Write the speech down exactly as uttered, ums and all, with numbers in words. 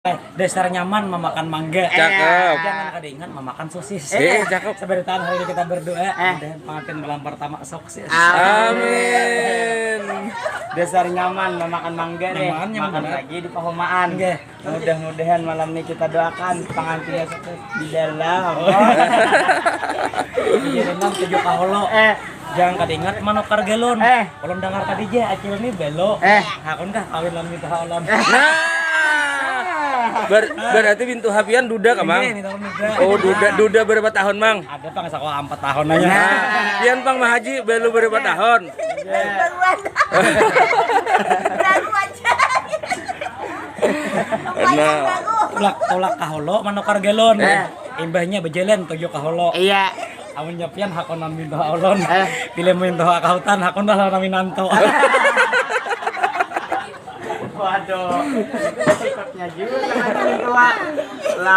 Eh, dasar nyaman memakan mangga. Cakep. Jangan kada ingat memakan sosis. Eh, cakep. Seberitaan hari ini kita berdoa. Eh. Mudahan pengantin malam pertama sukses. Amin. Dasar nyaman memakan mangga deh. Nyaman, nyaman Makan banget. Lagi di pahumaan. Nggih. Mudah-mudahan malam ini kita doakan pengantinnya sukses di dalam. Jadi nang tujuh kaholo. Eh. Jangan kada ingat manukar galon. Eh. Kalau dengar tadi je acil ni belo. Eh. Hakun kah kawin lawan minta haolan. Nah. Ber- berarti bintu hapian duda kah, Mang? Ini, ini tahun muda. Oh, duda duda berapa tahun, Mang? Ada pang sekolah empat tahun aja. Nah, pian, Pang Mahaji, belu berapa tahun? Baruan. Baru aja. Nah. Tulak tulak kaholo manukar galon. Eh. Imbahnya berjalan tujuh kaholo. Iya. Amun nyapian hakun lawan minta haolan. Eh. Pilih minta hakautan hakun dah lawan minanto. Waduh. Sifatnya juga kan tua.